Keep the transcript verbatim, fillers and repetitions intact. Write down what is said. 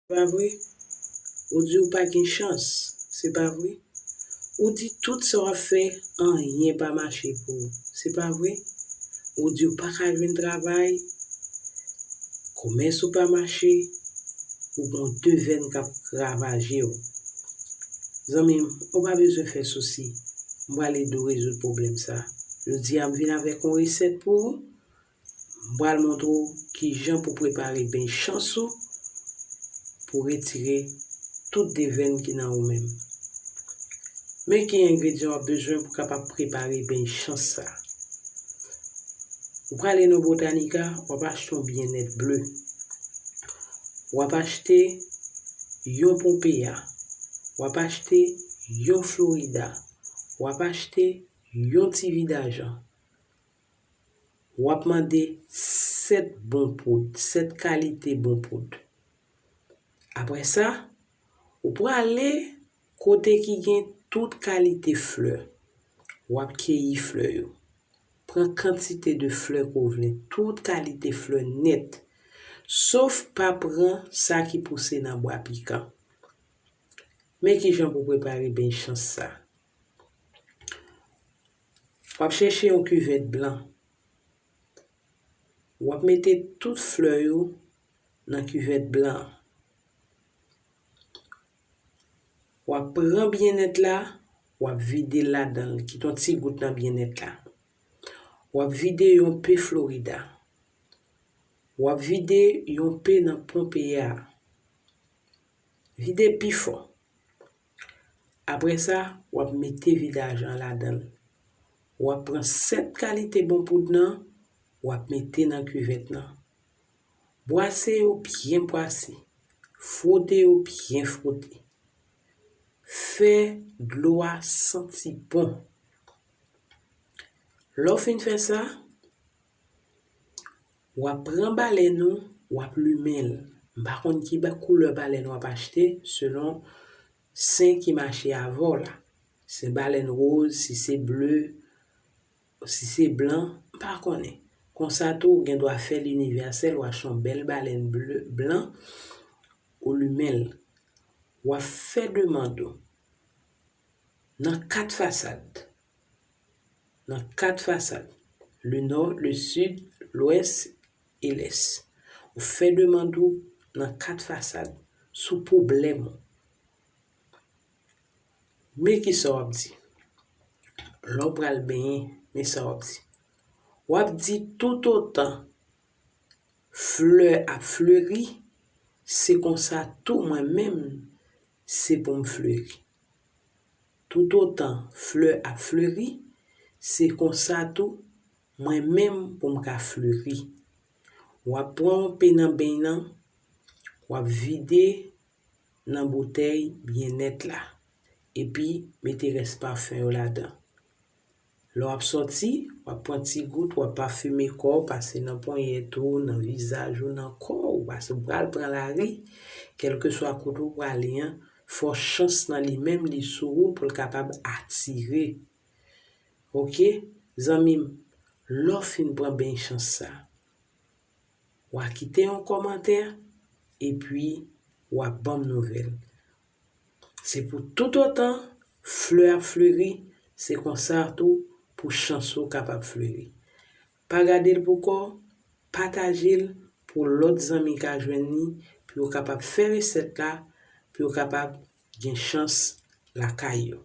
Se pa vre? Ou di ou pa gen chans, se pa vre? Ou di tout sa w ap fè, anyen pa mache pou ou, se pa vre? Ou di ou pa ka jwenn travay, komès ou pa mache, ou gen devèn k ap ravaje w. Zanmi m, ou pa bezwen fè sousi. M pral ede w rezoud pwoblèm sa. Jodi a, m vin avèk yon resèt pou ou. M pral montre w kijan pou prepare beny chans ou pou retire tout devèn ki nan ou menm. Men ki engredyan w ap bezwen pou kapab prepare beny chans sa. Ou prale nan Botanica, w ap achte yon byennèt ble. W ap achte yon Pompeya. W ap achte yon Florida. W ap achte yon ti vidajan. W ap mande sèt bon poud, sèt kalite bon poud. Apre sa, ou prale kote ki gen tout kalite flè. W ap keyi flè yo. Pran kantite de flè ke w vle, tout kalite flè nèt. Sof pa pran sa ki pouse nan bwa pikan. Men kijan pou prepare beny chans sa. W ap chèche yon kivèt blan. W ap mete tout flè yo nan kivèt blan an. W ap pran byennèt la, w ap vide l ladan l, kite yon ti gout nan byennèt la. W ap vide yon pe Florida. W ap vide yon pe nan Pompeya a. Vide pi fò. Apre sa, w ap mete vidajan an ladan l. W ap pran sèt kalite bon poud nan, w ap mete nan kivèt nan. Bwase yo byen bwase. Fwote yo byen fwote. Fè dlo a santi bon. Lè w fin fè sa, w ap pran balèn ou, w ap limen l. M pa konn ki ba-, koulè balèn w ap achte, selon sen ki mache avè w la. Se balèn woz, si se ble, si se blan, m pa konnen. Konsa tou, ou gen dwa fè l inivèsèl, w achte yon bèl balèn ble, blan, ou limen l. W ap fè demann ou nan kat fasad. Nan kat fasad, le nò, le sid, lwès e lès. Ou fè demann ou nan kat fasad sou pwoblèm ou. Men kisa w ap di. Lè w pral benyen, men sa w ap di. W ap di toutotan flè ap fleri, se konsa tou mwen menm, se pou m fleri. Toutotan flè ap fleri, se konsa tou mwen menm pou m ka fleri. W ap pran yon pe nan beny nan, w ap vide nan boutèy byennèt la, epi mete rès pafen yo ladan. Lè w ap sòti, w ap pran ti gout, w ap pafime kò w, pase nan ponyèt ou, nan vizaj ou, nan kò w, paske w pral pran lari, kèlkeswa kote w prale an, fò chans nan li menm, li sou ou pou l kapab atire. Oke, zanmi m, lè w fin pran beny chans sa, w a kite yon kòmantè, epi w a ban m nouvèl. Se pou toutotan flè ap fleri, se konsa tou pou chans ou kapab fleri. Pa gade l pou kò w, pataje l pou lòt zanmi ka jwenn li, pou yo kapab fè resèt la, pou yo kapab gen chans lakay yo.